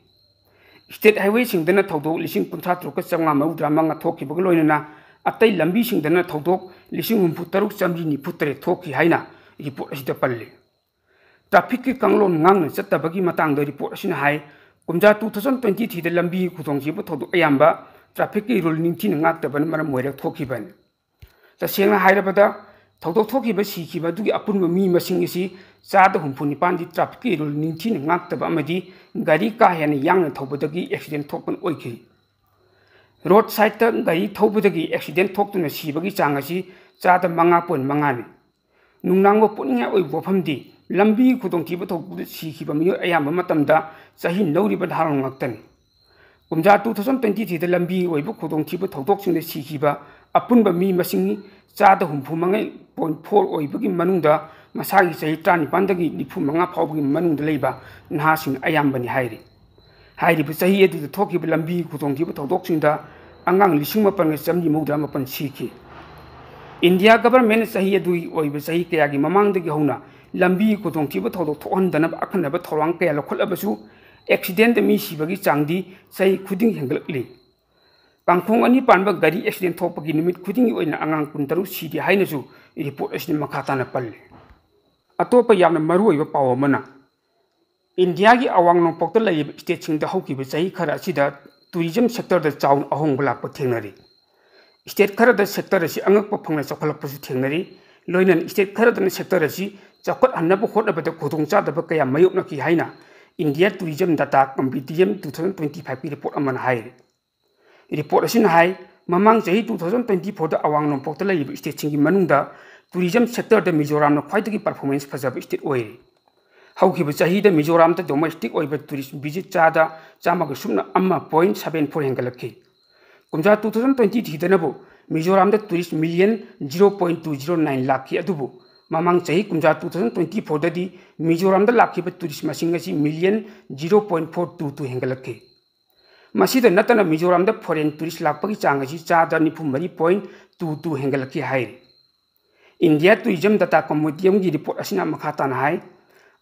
ꯁ꯭ꯇꯦꯠ ꯍꯥꯏꯋꯦꯁꯤꯡꯗꯅ ꯊꯧꯗꯣꯛ ꯂꯤꯁꯤꯡ ꯀꯨꯟꯊ꯭ꯔꯥ ꯇꯔꯨꯛꯀ ꯆꯥꯝꯃꯉꯥ ꯃꯧꯗ꯭ꯔꯥ ꯃꯉꯥ ꯊꯣꯛꯈꯤꯕꯒ ꯂꯣꯏꯅꯅ ꯑꯇꯩ ꯂꯝꯕꯤꯁꯤꯡꯗꯅ ꯊꯧꯗꯣꯛ ꯂꯤꯁꯤꯡ ꯍꯨꯝꯐꯨ ꯇꯔꯨꯛ ꯆꯥꯃꯔꯤ ꯅꯤꯐꯨ ꯇꯔꯦꯠ ꯊꯣꯛꯈꯤ ꯍꯥꯏꯅ ꯔꯤꯄꯣꯔꯠ ꯑꯁꯤꯗ ꯄꯜꯂꯤ꯫ ꯇ꯭ꯔꯥꯐꯤꯛꯀꯤ ꯀꯥꯡꯂꯣꯟ ꯉꯥꯛꯅ ꯆꯠꯇꯕꯒꯤ ꯃꯇꯥꯡꯗ ꯔꯤꯄꯣꯔꯠ ꯑꯁꯤꯅ ꯍꯥꯏ, ꯀꯨꯝꯖꯥ two thousand twenty threeꯗ ꯂꯝꯕꯤꯒꯤ ꯈꯨꯗꯣꯡꯊꯤꯕ ꯊꯧꯗꯣꯛ ꯑꯌꯥꯝꯕ ꯇ꯭ꯔꯥꯐꯤꯛꯀꯤ ꯔꯨꯜ ꯅꯤꯡꯊꯤꯅ ꯉꯥꯛꯇꯕꯅ ꯃꯔꯝ ꯑꯣꯏꯔꯒ ꯊꯣꯛꯈꯤꯕꯅꯤ꯫ ꯇꯁꯦꯡꯅ ꯍꯥꯏꯔꯕꯗ, ꯊꯧꯗꯣꯛ ꯊꯣꯛꯈꯤꯕ ꯁꯤꯈꯤꯕ ꯑꯗꯨꯒꯤ ꯑꯄꯨꯟꯕ ꯃꯤ ꯃꯁꯤꯡ ꯑꯁꯤ ꯆꯥꯗ ꯍꯨꯝꯐꯨ ꯅꯤꯄꯥꯟꯗꯤ ꯇ꯭ꯔꯥꯐꯤꯛꯀꯤ ꯔꯨꯜ ꯅꯤꯡꯊꯤꯅ ꯉꯥꯛꯇꯕ ꯑꯃꯗꯤ ꯒꯥꯔꯤ ꯀꯥ ꯍꯦꯟꯅ ꯌꯥꯡꯅ ꯊꯧꯕꯗꯒꯤ ꯑꯦꯛꯁꯤꯗꯦꯟ ꯊꯣꯛꯄꯅ ꯑꯣꯏꯈꯤ꯫ ꯔꯣꯗ ꯁꯥꯏꯗꯇ ꯒꯥꯔꯤ ꯊꯧꯕꯗꯒꯤ ꯑꯦꯛꯁꯤꯗꯦꯟ ꯊꯣꯛꯇꯨꯅ ꯁꯤꯕꯒꯤ ꯆꯥꯡ ꯑꯁꯤ ꯆꯥꯗ ꯃꯉꯥ point ꯃꯉꯥꯅꯤ꯫ ꯅꯨꯡꯅꯥꯡꯕ ꯄꯣꯛꯅꯤꯡꯉꯥꯏ ꯑꯣꯏꯕ ꯋꯥꯐꯝꯗꯤ, ꯂꯝꯕꯤꯒꯤ ꯈꯨꯗꯣꯡꯊꯤꯕ ꯊꯧꯗꯣꯛꯇ ꯁꯤꯈꯤꯕ ꯃꯤꯑꯣꯏ ꯑꯌꯥꯝꯕ ꯃꯇꯝꯗ ꯆꯍꯤ ꯅꯧꯔꯤꯕ ꯅꯍꯥꯔꯣꯜ ꯉꯥꯛꯇꯅꯤ꯫ ꯀꯨꯝꯖꯥ two thousand twenty threeꯗ ꯂꯝꯕꯤꯒꯤ ꯑꯣꯏꯕ ꯈꯨꯗꯣꯡꯊꯤꯕ ꯊꯧꯗꯣꯛꯁꯤꯡꯗ ꯁꯤꯈꯤꯕ ꯑꯄꯨꯟꯕ ꯃꯤ ꯃꯁꯤꯡ ꯆꯥꯗ ꯍꯨꯝꯐꯨ ꯃꯉꯥ point four ꯑꯣꯏꯕꯒꯤ ꯃꯅꯨꯡꯗ ꯃꯁꯥꯒꯤ ꯆꯍꯤ ꯇꯔꯥꯅꯤꯄꯥꯟꯗꯒꯤ ꯅꯤꯐꯨ ꯃꯉꯥ ꯐꯥꯎꯕꯒꯤ ꯃꯅꯨꯡꯗ ꯂꯩꯕ ꯅꯍꯥꯁꯤꯡ ꯑꯌꯥꯝꯕꯅꯤ ꯍꯥꯏꯔꯤ꯫ ꯍꯥꯏꯔꯤꯕ ꯆꯍꯤ ꯑꯗꯨꯗ ꯊꯣꯛꯈꯤꯕ ꯂꯝꯕꯤꯒꯤ ꯈꯨꯗꯣꯡꯊꯤꯕ ꯊꯧꯗꯣꯛꯁꯤꯡꯗ ꯑꯉꯥꯡ ꯂꯤꯁꯤꯡ ꯃꯥꯄꯟꯒ ꯆꯥꯃꯔꯤ ꯃꯧꯗ꯭ꯔꯥ ꯃꯥꯄꯟ ꯁꯤꯈꯤ꯫ ꯏꯟꯗꯤꯌꯥ ꯒꯚꯔꯟꯃꯦꯟꯠꯅ ꯆꯍꯤ ꯑꯗꯨꯒꯤ ꯑꯣꯏꯕ ꯆꯍꯤ ꯀꯌꯥꯒꯤ ꯃꯃꯥꯡꯗꯒꯤ ꯍꯧꯅ ꯂꯝꯕꯤꯒꯤ ꯈꯨꯗꯣꯡꯊꯤꯕ ꯊꯧꯗꯣꯛ ꯊꯣꯛꯍꯟꯗꯅꯕ ꯑꯈꯟꯅꯕ ꯊꯧꯔꯥꯡ ꯀꯌꯥ ꯂꯧꯈꯠꯂꯕꯁꯨ, ꯑꯦꯛꯁꯤꯗꯦꯟꯗ ꯃꯤ ꯁꯤꯕꯒꯤ ꯆꯥꯡꯗꯤ ꯆꯍꯤ ꯈꯨꯗꯤꯡꯒꯤ ꯍꯦꯟꯒꯠꯂꯛꯂꯤ꯫ ꯀꯥꯡꯈꯣꯡ ꯑꯅꯤ ꯄꯥꯟꯕ ꯒꯥꯔꯤ ꯑꯦꯛꯁꯤꯗꯦꯟ ꯊꯣꯛꯄꯒꯤ ꯅꯨꯃꯤꯠ ꯈꯨꯗꯤꯡꯒꯤ ꯑꯣꯏꯅ ꯑꯉꯥꯡ ꯀꯨꯟꯇꯔꯨꯛ ꯁꯤꯔꯤ ꯍꯥꯏꯅꯁꯨ ꯔꯤꯄꯣꯔꯠ ꯑꯁꯤꯅ ꯃꯈꯥ ꯇꯥꯅ ꯄꯜꯂꯤ꯫ ꯑꯇꯣꯞꯄ ꯌꯥꯝꯅ ꯃꯔꯨꯑꯣꯏꯕ ꯄꯥꯎ ꯑꯃꯅ, ꯏꯟꯗꯤꯌꯥꯒꯤ ꯑꯋꯥꯡ ꯅꯣꯡꯄꯣꯛꯇ ꯂꯩꯔꯤꯕ ꯁ꯭ꯇꯦꯠꯁꯤꯡꯗ ꯍꯧꯈꯤꯕ ꯆꯍꯤ ꯈꯔ ꯑꯁꯤꯗ ꯇꯨꯔꯤꯖꯝ ꯁꯦꯛꯇꯔꯗ ꯆꯥꯎꯅ ꯑꯍꯣꯡꯕ ꯂꯥꯛꯄ ꯊꯦꯡꯅꯔꯤ꯫ ꯁ꯭ꯇꯦꯠ ꯈꯔꯗ ꯁꯦꯛꯇꯔ ꯑꯁꯤ ꯑꯉꯛꯄ ꯐꯪꯅ ꯆꯥꯎꯈꯠꯂꯛꯄꯁꯨ ꯊꯦꯡꯅꯔꯤ꯫ ꯂꯣꯏꯅꯅ ꯁ꯭ꯇꯦꯠ ꯈꯔꯗꯅ ꯁꯦꯛꯇꯔ ꯑꯁꯤ ꯆꯥꯎꯈꯠꯍꯟꯅꯕ ꯍꯣꯠꯅꯕꯗ ꯈꯨꯗꯣꯡꯆꯥꯗꯕ ꯀꯌꯥ ꯃꯥꯌꯣꯛꯅꯈꯤ ꯍꯥꯏꯅ India tourism data compendium two thousand twenty ꯐꯥꯏꯚꯀꯤ ꯔꯤꯄꯣꯔꯠ ꯑꯃꯅ ꯍꯥꯏꯔꯤ꯫ ꯔꯤꯄꯣꯔꯠ ꯑꯁꯤꯅ ꯍꯥꯏ, ꯃꯃꯥꯡ ꯆꯍꯤ ꯇꯨ ꯊꯥꯎꯖꯟ ꯇ꯭ꯋꯦꯟꯇꯤ ꯐꯣꯔꯗ ꯑꯋꯥꯡ ꯅꯣꯡꯄꯣꯛꯇ ꯂꯩꯔꯤꯕ ꯁ꯭ꯇꯦꯠꯁꯤꯡꯒꯤ ꯃꯅꯨꯡꯗ ꯇꯨꯔꯤꯖꯝ ꯁꯦꯛꯇꯔꯗ ꯃꯤꯖꯣꯔꯥꯝꯅ ꯈ꯭ꯋꯥꯏꯗꯒꯤ ꯄꯔꯐꯣꯔꯃꯦꯟꯁ ꯐꯖꯕ ꯁ꯭ꯇꯦꯠ ꯑꯣꯏꯔꯤ꯫ ꯍꯧꯈꯤꯕ ꯆꯍꯤꯗ ꯃꯤꯖꯣꯔꯥꯝꯗ ꯗꯣꯃꯦꯁꯇꯤꯛ ꯑꯣꯏꯕ ꯇꯨꯔꯤꯁ ꯚꯤꯖꯤꯠ ꯆꯥꯗ ꯆꯥꯝꯃꯒ ꯁꯨꯞꯅ ꯑꯃ ꯄꯣꯏꯟ ꯁꯕꯦꯟ ꯐꯣꯔ ꯍꯦꯟꯒꯠꯂꯛꯈꯤ꯫ ꯀꯨꯝꯖꯥ ꯇꯨ ꯊꯥꯎꯖꯟ ꯇ꯭ꯋꯦꯟꯇꯤ ꯊ꯭ꯔꯤꯗꯅꯕꯨ ꯃꯤꯖꯣꯔꯥꯝꯗ tourist million zero point two zero nine ꯂꯥꯛꯈꯤ, ꯑꯗꯨꯕꯨ ꯃꯃꯥꯡ ꯆꯍꯤ ꯀꯨꯝꯖꯥ ꯇꯨ ꯊꯥꯎꯖꯟ ꯇ꯭ꯋꯦꯟꯇꯤ ꯐꯣꯔꯗꯗꯤ ꯃꯤꯖꯣꯔꯥꯝꯗ ꯂꯥꯛꯈꯤꯕ ꯇꯨꯔꯤꯁ ꯃꯁꯤꯡ ꯑꯁꯤ million zero point four two two ꯍꯦꯟꯒꯠꯂꯛꯈꯤ꯫ ꯃꯁꯤꯗ ꯅꯠꯇꯅ ꯃꯤꯖꯣꯔꯥꯝꯗ ꯐꯣꯔꯦꯟ ꯇꯨꯔꯤꯁ ꯂꯥꯛꯄꯒꯤ ꯆꯥꯡ ꯑꯁꯤ ꯆꯥꯗ ꯅꯤꯐꯨ ꯃꯔꯤ ꯄꯣꯏꯟ ꯇꯨ ꯇꯨ ꯍꯦꯟꯒꯠꯂꯛꯈꯤ ꯍꯥꯏꯔꯤ꯫ ꯏꯟꯗꯤꯌꯥ ꯇꯨꯔꯤꯖꯝ ꯗꯇꯥ ꯀꯝꯄꯤꯇꯤꯖꯝꯒꯤ ꯔꯤꯄꯣꯔꯠ ꯑꯁꯤꯅ ꯃꯈꯥ ꯇꯥꯅ ꯍꯥꯏ,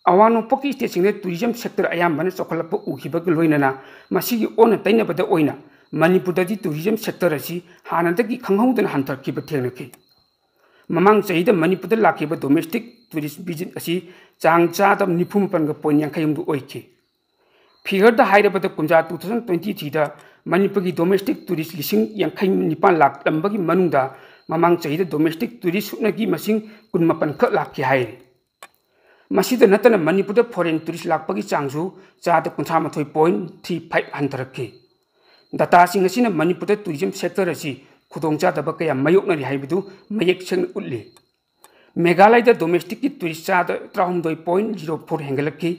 ꯑꯋꯥꯡ ꯅꯣꯡꯄꯣꯛꯀꯤ ꯁ꯭ꯇꯦꯠꯁꯤꯡꯗ ꯇꯨꯔꯤꯖꯝ ꯁꯦꯛꯇꯔ ꯑꯌꯥꯝꯕꯅ ꯆꯥꯎꯈꯠꯂꯛꯄ ꯎꯈꯤꯕꯒ ꯂꯣꯏꯅꯅ ꯃꯁꯤꯒꯤ ꯑꯣꯟꯅ ꯇꯩꯅꯕꯗ ꯑꯣꯏꯅ ꯃꯅꯤꯄꯨꯔꯗꯗꯤ ꯇꯨꯔꯤꯖꯝ ꯁꯦꯛꯇꯔ ꯑꯁꯤ ꯍꯥꯟꯅꯗꯒꯤ ꯈꯪꯍꯧꯗꯅ ꯍꯟꯊꯔꯛꯈꯤꯕ ꯊꯦꯡꯅꯈꯤ꯫ ꯃꯃꯥꯡ ꯆꯍꯤꯗ ꯃꯅꯤꯄꯨꯔꯗ ꯂꯥꯛꯈꯤꯕ ꯗꯣꯃꯦꯁꯇꯤꯛ ꯇꯨꯔꯤꯁ ꯚꯤꯖꯤꯠ ꯑꯁꯤ ꯆꯥꯡ ꯆꯥꯗ ꯅꯤꯐꯨ ꯃꯥꯄꯟꯒ ꯄꯣꯏꯟ ꯌꯥꯡꯈꯩ ꯍꯨꯝꯗꯣꯏ ꯑꯣꯏꯈꯤ꯫ ꯐꯤꯒꯔꯗ ꯍꯥꯏꯔꯕꯗ ꯀꯨꯝꯖꯥ ꯇꯨ ꯊꯥꯎꯖꯟ ꯇ꯭ꯋꯦꯟꯇꯤ ꯊ꯭ꯔꯤꯗ ꯃꯅꯤꯄꯨꯔꯒꯤ ꯗꯣꯃꯦꯁꯇꯤꯛ ꯇꯨꯔꯤꯁ ꯂꯤꯁꯤꯡ ꯌꯥꯡꯈꯩ ꯅꯤꯄꯥꯟ ꯂꯥꯛꯂꯝꯕꯒꯤ ꯃꯅꯨꯡꯗ ꯃꯃꯥꯡ ꯆꯍꯤꯗ ꯗꯣꯃꯦꯁꯇꯤꯛ ꯇꯨꯔꯤꯁ ꯁꯨꯞꯅꯒꯤ ꯃꯁꯤꯡ ꯀꯨꯟ ꯃꯥꯄꯟ ꯈꯛ ꯂꯥꯛꯈꯤ ꯍꯥꯏꯔꯤ꯫ ꯃꯁꯤꯗ ꯅꯠꯇꯅ ꯃꯅꯤꯄꯨꯔꯗ ꯐꯣꯔꯦꯟ ꯇꯨꯔꯤꯁ ꯂꯥꯛꯄꯒꯤ ꯆꯥꯡꯁꯨ ꯆꯥꯗ ꯀꯨꯟꯊ꯭ꯔꯥ ꯃꯥꯊꯣꯏ ꯄꯣꯏꯟ ꯊ꯭ꯔꯤ ꯐꯥꯏꯚ ꯍꯟꯊꯔꯛꯈꯤ꯫ ꯗꯇꯥꯁꯤꯡ ꯑꯁꯤꯅ ꯃꯅꯤꯄꯨꯔꯗ ꯇꯨꯔꯤꯖꯝ ꯁꯦꯛꯇꯔ ꯑꯁꯤ ꯈꯨꯗꯣꯡꯆꯥꯗꯕ ꯀꯌꯥ ꯃꯥꯌꯣꯛꯅꯔꯤ ꯍꯥꯏꯕꯗꯨ ꯃꯌꯦꯛ ꯁꯦꯡꯅ ꯎꯠꯂꯤ꯫ ꯃꯦꯘꯥꯂꯌꯗ ꯗꯣꯃꯦꯁꯇꯤꯛꯀꯤ ꯇꯨꯔꯤꯁ ꯆꯥꯗ ꯇꯔꯥꯍꯨꯝꯗꯣꯏ ꯄꯣꯏꯟ ꯖꯤꯔꯣ ꯐꯣꯔ ꯍꯦꯟꯒꯠꯂꯛꯈꯤ꯫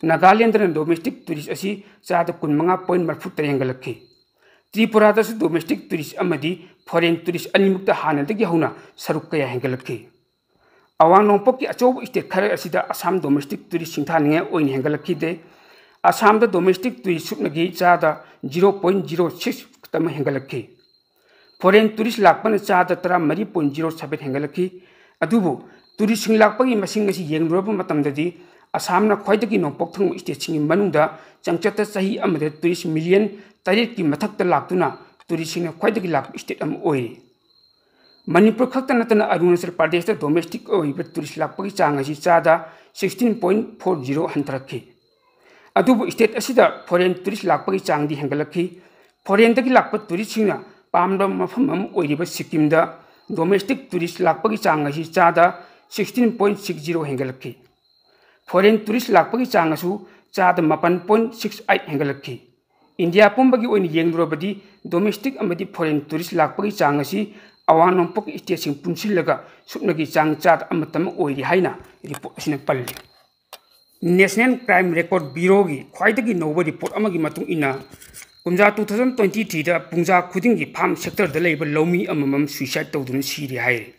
ꯅꯥꯒꯥꯂꯦꯟꯗꯅ ꯗꯣꯃꯦꯁꯇꯤꯛ ꯇꯨꯔꯤꯁ ꯑꯁꯤ ꯆꯥꯗ ꯀꯨꯟꯃꯉꯥ ꯄꯣꯏꯟ ꯃꯔꯤꯐꯨ ꯇꯔꯦꯠ ꯍꯦꯟꯒꯠꯂꯛꯈꯤ꯫ ꯇ꯭ꯔꯤꯄꯨꯔꯥꯗꯁꯨ ꯗꯣꯃꯦꯁꯇꯤꯛ ꯇꯨꯔꯤꯁ ꯑꯃꯗꯤ ꯐꯣꯔꯦꯟ ꯇꯨꯔꯤꯁ ꯑꯅꯤꯃꯛꯇ ꯍꯥꯟꯅꯗꯒꯤ ꯍꯧꯅ ꯁꯔꯨꯛ ꯀꯌꯥ ꯍꯦꯟꯒꯠꯂꯛꯈꯤ꯫ ꯑꯋꯥꯡ ꯅꯣꯡꯄꯣꯛꯀꯤ ꯑꯆꯧꯕ ꯁ꯭ꯇꯦꯠ ꯈꯔ ꯑꯁꯤꯗ ꯑꯁꯥꯝ ꯗꯣꯃꯦꯁꯇꯤꯛ ꯇꯨꯔꯤꯁ ꯁꯤꯡꯊꯥꯅꯤꯡꯉꯥꯏ ꯑꯣꯏꯅ ꯍꯦꯟꯒꯠꯂꯛꯈꯤꯗꯦ꯫ ꯑꯁꯥꯝꯗ ꯗꯣꯃꯦꯁꯇꯤꯛ ꯇꯨꯔꯤꯁ ꯁꯨꯞꯅꯒꯤ ꯆꯥꯗ ꯖꯤꯔꯣ ꯄꯣꯏꯟ ꯖꯤꯔꯣ ꯁꯤꯛꯁ ꯈꯛꯇꯃꯛ ꯍꯦꯟꯒꯠꯂꯛꯈꯤ꯫ ꯐꯣꯔꯦꯟ ꯇꯨꯔꯤꯁ ꯂꯥꯛꯄꯅ ꯆꯥꯗ ꯇꯔꯥꯃꯔꯤ ꯄꯣꯏꯟ ꯖꯤꯔꯣ ꯁꯚꯦꯟ ꯍꯦꯟꯒꯠꯂꯛꯈꯤ꯫ ꯑꯗꯨꯕꯨ ꯇꯨꯔꯤꯁꯁꯤꯡ ꯂꯥꯛꯄꯒꯤ ꯃꯁꯤꯡ ꯑꯁꯤ ꯌꯦꯡꯂꯨꯔꯕ ꯃꯇꯝꯗꯗꯤ ꯑꯁꯥꯝꯅ ꯈ꯭ꯋꯥꯏꯗꯒꯤ ꯅꯣꯡꯄꯣꯛ ꯊꯪꯕ ꯁ꯭ꯇꯦꯠꯁꯤꯡꯒꯤ ꯃꯅꯨꯡꯗ ꯆꯥꯡꯆꯠꯇ ꯆꯍꯤ ꯑꯃꯗ ꯇꯨꯔꯤꯁ ꯃꯤꯂꯤꯌꯟ ꯇꯔꯦꯠꯀꯤ ꯃꯊꯛꯇ ꯂꯥꯛꯇꯨꯅ ꯇꯨꯔꯤꯁꯁꯤꯡꯅ ꯈ꯭ꯋꯥꯏꯗꯒꯤ ꯂꯥꯛꯄ ꯁ꯭ꯇꯦꯠ ꯑꯃ ꯑꯣꯏꯔꯤ꯫ ꯃꯅꯤꯄꯨꯔ ꯈꯛꯇ ꯅꯠꯇꯅ ꯑꯔꯨꯅꯥꯆꯜ ꯄ꯭ꯔꯗꯦꯁꯇ ꯗꯣꯃꯦꯁꯇꯤꯛ ꯑꯣꯏꯕ ꯇꯨꯔꯤꯁ ꯂꯥꯛꯄꯒꯤ ꯆꯥꯡ ꯑꯁꯤ ꯆꯥꯗ sixteen point four zero ꯍꯟꯊꯔꯛꯈꯤ꯫ ꯑꯗꯨꯕꯨ ꯁ꯭ꯇꯦꯠ ꯑꯁꯤꯗ ꯐꯣꯔꯦꯟ ꯇꯨꯔꯤꯁ ꯂꯥꯛꯄꯒꯤ ꯆꯥꯡꯗꯤ ꯍꯦꯟꯒꯠꯂꯛꯈꯤ꯫ ꯐꯣꯔꯦꯟꯗꯒꯤ ꯂꯥꯛꯄ ꯇꯨꯔꯤꯁꯁꯤꯡꯅ ꯄꯥꯝꯕ ꯃꯐꯝ ꯑꯃ ꯑꯣꯏꯔꯤꯕ ꯁꯤꯛꯀꯤꯝꯗ ꯗꯣꯃꯦꯁꯇꯤꯛ ꯇꯨꯔꯤꯁ ꯂꯥꯛꯄꯒꯤ ꯆꯥꯡ ꯑꯁꯤ ꯆꯥꯗ sixteen point six zero ꯍꯦꯟꯒꯠꯂꯛꯈꯤ꯫ ꯐꯣꯔꯦꯟ ꯇꯨꯔꯤꯁ ꯂꯥꯛꯄꯒꯤ ꯆꯥꯡ ꯑꯁꯨ ꯆꯥꯗ ꯃꯥꯄꯟ point six eight ꯍꯦꯟꯒꯠꯂꯛꯈꯤ꯫ ꯏꯟꯗꯤꯌꯥ ꯄꯨꯝꯕꯒꯤ ꯑꯣꯏꯅ ꯌꯦꯡꯂꯨꯔꯕꯗꯤ ꯗꯣꯃꯦꯁꯇꯤꯛ ꯑꯃꯗꯤ ꯐꯣꯔꯦꯟ ꯇꯨꯔꯤꯁ ꯂꯥꯛꯄꯒꯤ ꯆꯥꯡ ꯑꯁꯤ ꯑꯋꯥꯡ ꯅꯣꯡꯄꯣꯛꯀꯤ ꯁ꯭ꯇꯦꯠꯁꯤꯡ ꯄꯨꯟꯁꯤꯜꯂꯒ ꯁꯨꯞꯅꯒꯤ ꯆꯥꯡ ꯆꯥꯗ ꯑꯃꯇꯃꯛ ꯑꯣꯏꯔꯤ ꯍꯥꯏꯅ ꯔꯤꯄꯣꯔꯠ ꯑꯁꯤꯅ ꯄꯜꯂꯤ꯫ National Crime Record Bureauꯒꯤ ꯈ꯭ꯋꯥꯏꯗꯒꯤ ꯅꯧꯕ ꯔꯤꯄꯣꯔꯠ ꯑꯃꯒꯤ ꯃꯇꯨꯡ ꯏꯟꯅ, ꯀꯨꯝꯖꯥ two thousand twenty threeꯗ ꯄꯨꯡꯖꯥ ꯈꯨꯗꯤꯡꯒꯤ ꯐꯥꯔꯝ ꯁꯦꯛꯇꯔꯗ ꯂꯩꯕ ꯂꯧꯃꯤ ꯑꯃꯃꯝ ꯁꯨꯏꯁꯥꯏꯗ ꯇꯧꯗꯨꯅ ꯁꯤꯔꯤ ꯍꯥꯏꯔꯤ꯫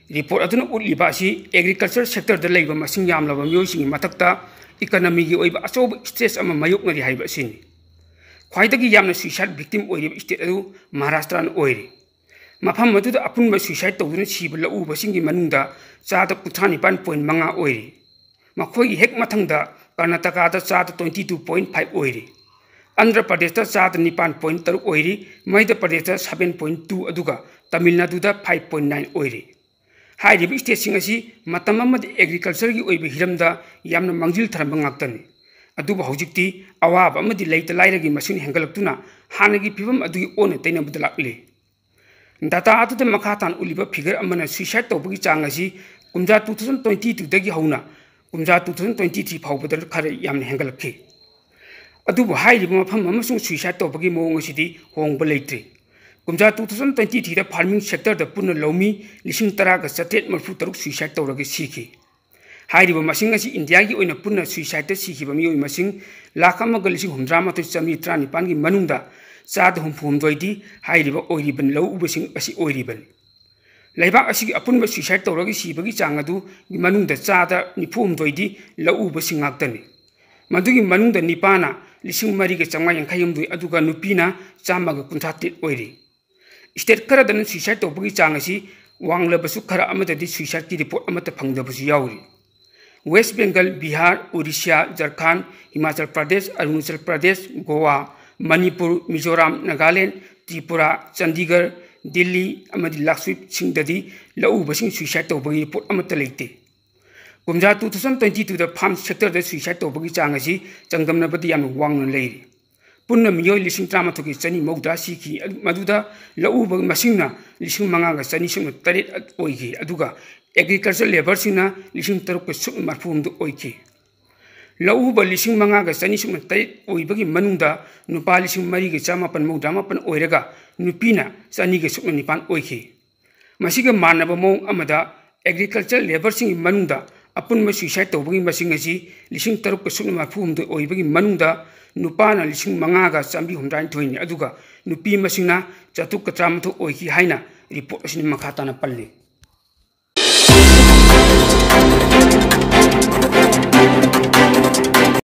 ꯔꯤꯄꯣꯔꯠ ꯑꯗꯨꯅ ꯎꯠꯂꯤꯕ ꯑꯁꯤ ꯑꯦꯒ꯭ꯔꯤꯀꯜꯆꯔ ꯁꯦꯛꯇꯔꯗ ꯂꯩꯕ ꯃꯁꯤꯡ ꯌꯥꯝꯂꯕ ꯃꯤꯑꯣꯏꯁꯤꯡꯒꯤ ꯃꯊꯛꯇ ꯏꯀꯣꯅꯣꯃꯤꯒꯤ ꯑꯣꯏꯕ ꯑꯆꯧꯕ ꯁ꯭ꯇ꯭ꯔꯦꯁ ꯑꯃ ꯃꯥꯌꯣꯛꯅꯔꯤ ꯍꯥꯏꯕ ꯑꯁꯤꯅꯤ꯫ ꯈ꯭ꯋꯥꯏꯗꯒꯤ ꯌꯥꯝꯅ ꯁꯨꯏꯁꯥꯏꯗ ꯚꯤꯛꯇꯤꯝ ꯑꯣꯏꯔꯤꯕ ꯁ꯭ꯇꯦꯠ ꯑꯗꯨ ꯃꯍꯥꯔꯥꯁꯇ꯭ꯔꯅ ꯑꯣꯏꯔꯤ꯫ ꯃꯐꯝ ꯑꯗꯨꯗ ꯑꯄꯨꯟꯕ ꯁꯨꯏꯁꯥꯏꯗ ꯇꯧꯗꯨꯅ ꯁꯤꯕ ꯂꯧꯎꯕꯁꯤꯡꯒꯤ ꯃꯅꯨꯡꯗ ꯆꯥꯗ ꯀꯨꯟꯊ꯭ꯔꯥ ꯅꯤꯄꯥꯟ point ꯃꯉꯥ ꯑꯣꯏꯔꯤ꯫ ꯃꯈꯣꯏꯒꯤ ꯍꯦꯛ ꯃꯊꯪꯗ ꯀꯔꯅꯥꯇꯀꯥꯗ ꯆꯥꯗ twenty two point five ꯑꯣꯏꯔꯤ꯫ ꯑꯟꯙ꯭ꯔ ꯄ꯭ꯔꯗꯦꯁꯇ ꯆꯥꯗ ꯅꯤꯄꯥꯟ point ꯇꯔꯨꯛ ꯑꯣꯏꯔꯤ꯫ ꯃꯙ꯭ꯌ ꯄ꯭ꯔꯗꯦꯁꯇ seven point two, ꯑꯗꯨꯒ ꯇꯥꯃꯤꯜ ꯅꯥꯗꯨꯗ five point nine ꯑꯣꯏꯔꯤ꯫ ꯍꯥꯏꯔꯤꯕ ꯁ꯭ꯇꯦꯠꯁꯤꯡ ꯑꯁꯤ ꯃꯇꯝ ꯑꯃꯗ ꯑꯦꯒ꯭ꯔꯤꯀꯜꯆꯔꯒꯤ ꯑꯣꯏꯕ ꯍꯤꯔꯝꯗ ꯌꯥꯝꯅ ꯃꯥꯡꯖꯤꯜ ꯊꯔꯝꯕ ꯉꯥꯛꯇꯅꯤ꯫ ꯑꯗꯨꯕꯨ ꯍꯧꯖꯤꯛꯇꯤ ꯑꯋꯥꯕ ꯑꯃꯗꯤ ꯂꯩꯇ ꯂꯥꯏꯔꯒꯤ ꯃꯁꯤꯡ ꯍꯦꯟꯒꯠꯂꯛꯇꯨꯅ ꯍꯥꯟꯅꯒꯤ ꯐꯤꯕꯝ ꯑꯗꯨꯒꯤ ꯑꯣꯟꯅ ꯇꯩꯅꯕꯗ ꯂꯥꯛꯂꯤ꯫ ꯗꯥꯇꯥ ꯑꯗꯨꯗ ꯃꯈꯥ ꯇꯥꯅ ꯎꯠꯂꯤꯕ ꯐꯤꯒꯔ ꯑꯃꯅ ꯁꯨꯏꯁꯥꯏꯗ ꯇꯧꯕꯒꯤ ꯆꯥꯡ ꯑꯁꯤ ꯀꯨꯝꯖꯥ two thousand twenty twoꯗꯒꯤ ꯍꯧꯅ ꯀꯨꯝꯖꯥ two thousand twenty three ꯐꯥꯎꯕꯗ ꯈꯔ ꯌꯥꯝꯅ ꯍꯦꯟꯒꯠꯂꯛꯈꯤ꯫ ꯑꯗꯨꯕꯨ ꯍꯥꯏꯔꯤꯕ ꯃꯐꯝ ꯑꯃꯁꯨꯡ ꯁꯨꯏꯁꯥꯏꯗ ꯇꯧꯕꯒꯤ ꯃꯑꯣꯡ ꯑꯁꯤꯗꯤ ꯍꯣꯡꯕ ꯂꯩꯇ꯭ꯔꯤ꯫ ꯀꯨꯝꯖꯥ two thousand twenty threeꯗ ꯐꯥꯔꯃꯤꯡ ꯁꯦꯛꯇꯔꯗ ꯄꯨꯟꯅ ꯂꯧꯃꯤ ꯂꯤꯁꯤꯡ ꯇꯔꯥꯒ ꯆꯥꯇ꯭ꯔꯦꯠ ꯃꯔꯤꯐꯨ ꯇꯔꯨꯛ ꯁꯨꯏꯁꯥꯏꯗ ꯇꯧꯔꯒ ꯁꯤꯈꯤ꯫ ꯍꯥꯏꯔꯤꯕ ꯃꯁꯤꯡ ꯑꯁꯤ ꯏꯟꯗꯤꯌꯥꯒꯤ ꯑꯣꯏꯅ ꯄꯨꯟꯅ ꯁꯨꯏꯁꯥꯏꯗꯇ ꯁꯤꯈꯤꯕ ꯃꯤꯑꯣꯏ ꯃꯁꯤꯡ ꯂꯥꯈ ꯑꯃꯒ ꯂꯤꯁꯤꯡ ꯍꯨꯝꯗ꯭ꯔꯥ ꯃꯥꯊꯣꯏ ꯆꯥꯃꯔꯤ ꯇꯔꯥꯅꯤꯄꯥꯟꯒꯤ ꯃꯅꯨꯡꯗ ꯆꯥꯗ ꯍꯨꯝꯐꯨ ꯍꯨꯝꯗꯣꯏꯗꯤ ꯍꯥꯏꯔꯤꯕ ꯑꯣꯏꯔꯤꯕ ꯂꯧꯎꯕꯁꯤꯡ ꯑꯁꯤ ꯑꯣꯏꯔꯤꯕꯅꯤ꯫ ꯂꯩꯕꯥꯛ ꯑꯁꯤꯒꯤ ꯑꯄꯨꯟꯕ ꯁꯨꯏꯁꯥꯏꯗ ꯇꯧꯔꯒ ꯁꯤꯕꯒꯤ ꯆꯥꯡ ꯑꯗꯨꯒꯤ ꯃꯅꯨꯡꯗ ꯆꯥꯗ ꯅꯤꯐꯨ ꯍꯨꯝꯗꯣꯏꯗꯤ ꯂꯧꯎꯕꯁꯤꯡ ꯉꯥꯛꯇꯅꯤ꯫ ꯃꯗꯨꯒꯤ ꯃꯅꯨꯡꯗ ꯅꯨꯄꯥꯅ ꯂꯤꯁꯤꯡ ꯃꯔꯤꯒ ꯆꯥꯝꯃꯉꯥ ꯌꯥꯡꯈꯩ ꯍꯨꯝꯗꯣꯏ, ꯑꯗꯨꯒ ꯅꯨꯄꯤꯅ ꯆꯥꯝꯃꯒ ꯀꯨꯟꯊ꯭ꯔꯥ ꯇꯔꯦꯠ ꯑꯣꯏꯔꯤ꯫ ꯁ꯭ꯇꯦꯠ ꯈꯔꯗꯅ ꯁꯨꯏꯁꯥꯏꯗ ꯇꯧꯕꯒꯤ ꯆꯥꯡ ꯑꯁꯤ ꯋꯥꯡꯂꯕꯁꯨ, ꯈꯔ ꯑꯃꯗꯗꯤ ꯁꯨꯏꯁꯥꯏꯗꯀꯤ ꯔꯤꯄꯣꯔꯠ ꯑꯃꯠꯇ ꯐꯪꯗꯕꯁꯨ ꯌꯥꯎꯔꯤ꯫ ꯋꯦꯁ ꯕꯦꯡꯒꯜ, ꯕꯤꯍꯥꯔ, ꯑꯣꯔꯤꯁꯥ, ꯖꯔꯈꯥꯟ, ꯍꯤꯃꯥꯆꯜ ꯄ꯭ꯔꯗꯦꯁ, ꯑꯔꯨꯅꯥꯆꯜ ꯄ꯭ꯔꯗꯦꯁ, ꯒꯣꯋꯥ, ꯃꯅꯤꯄꯨꯔ, ꯃꯤꯖꯣꯔꯥꯝ, ꯅꯥꯒꯥꯂꯦꯟ, ꯇ꯭ꯔꯤꯄꯨꯔꯥ, ꯆꯟꯗꯤꯒꯔ, ꯗꯤꯜꯂꯤ ꯑꯃꯗꯤ ꯂꯛꯁꯗ꯭ꯋꯤꯞꯁꯤꯡꯗꯗꯤ ꯂꯧꯎꯕꯁꯤꯡ suicide ꯇꯧꯕꯒꯤ ꯔꯤꯄꯣꯔꯠ ꯑꯃꯠꯇ ꯂꯩꯇꯦ꯫ ꯀꯨꯝꯖꯥ two thousand twenty twoꯗ farm sectorꯗ suicide ꯇꯧꯕꯒꯤ ꯆꯥꯡ ꯑꯁꯤ ꯆꯥꯡꯗꯝꯅꯕꯗ ꯌꯥꯝꯅ ꯋꯥꯡꯅ ꯂꯩꯔꯤ꯫ ꯄꯨꯟꯅ ꯃꯤꯑꯣꯏ ꯂꯤꯁꯤꯡ ꯇꯔꯥꯃꯥꯊꯣꯏꯒ ꯆꯅꯤ ꯃꯧꯗ꯭ꯔꯥ ꯁꯤꯈꯤ꯫ ꯃꯗꯨꯗ ꯂꯧꯎꯕ ꯃꯁꯤꯡꯅ ꯂꯤꯁꯤꯡ ꯃꯉꯥꯒ ꯆꯅꯤ ꯁꯨꯞꯅ ꯇꯔꯦꯠ ꯑꯣꯏꯈꯤ꯫ ꯑꯗꯨꯒ agriculture labourꯁꯤꯡꯅ ꯂꯤꯁꯤꯡ ꯇꯔꯨꯛꯀ ꯁꯨꯞꯅ ꯃꯔꯤꯐꯨ ꯍꯨꯝꯗꯣꯏ ꯑꯣꯏꯈꯤ꯫ ꯂꯧꯎꯕ ꯂꯤꯁꯤꯡ ꯃꯉꯥꯒ ꯆꯅꯤ ꯁꯨꯞꯅ ꯇꯔꯦꯠ ꯑꯣꯏꯕꯒꯤ ꯃꯅꯨꯡꯗ ꯅꯨꯄꯥ ꯂꯤꯁꯤꯡ ꯃꯔꯤꯒ ꯆꯥꯃꯥꯄꯟ ꯃꯧꯗ꯭ꯔꯥ ꯃꯥꯄꯟ ꯑꯣꯏꯔꯒ ꯅꯨꯄꯤꯅ ꯆꯅꯤꯒ ꯁꯨꯞꯅ ꯅꯤꯄꯥꯟ ꯑꯣꯏꯈꯤ꯫ ꯃꯁꯤꯒ ꯃꯥꯟꯅꯕ ꯃꯑꯣꯡ ꯑꯃꯗ agriculture labourꯁꯤꯡꯒꯤ ꯃꯅꯨꯡꯗ ꯑꯄꯨꯟꯕ suicide ꯇꯧꯕꯒꯤ ꯃꯁꯤꯡ ꯑꯁꯤ ꯂꯤꯁꯤꯡ ꯇꯔꯨꯛꯀ ꯁꯨꯞꯅ ꯃꯔꯤꯐꯨ ꯍꯨꯝꯗꯣꯏ ꯑꯣꯏꯕꯒꯤ ꯃꯅꯨꯡꯗ ꯅꯨꯄꯥꯅ ꯂꯤꯁꯤꯡ ꯃꯉꯥꯒ ꯆꯥꯝꯃꯔꯤ ꯍꯨꯝꯗ꯭ꯔꯥꯅꯤꯊꯣꯏꯅꯤ, ꯑꯗꯨꯒ ꯅꯨꯄꯤ ꯃꯁꯤꯡꯅ ꯆꯥꯇ꯭ꯔꯨꯛꯀ ꯇꯔꯥꯃꯥꯊꯣꯏ ꯑꯣꯏꯈꯤ ꯍꯥꯏꯅ ꯔꯤꯄꯣꯔꯠ ꯑꯁꯤꯅ ꯃꯈꯥ ꯇꯥꯅ ꯄꯜꯂꯤ꯫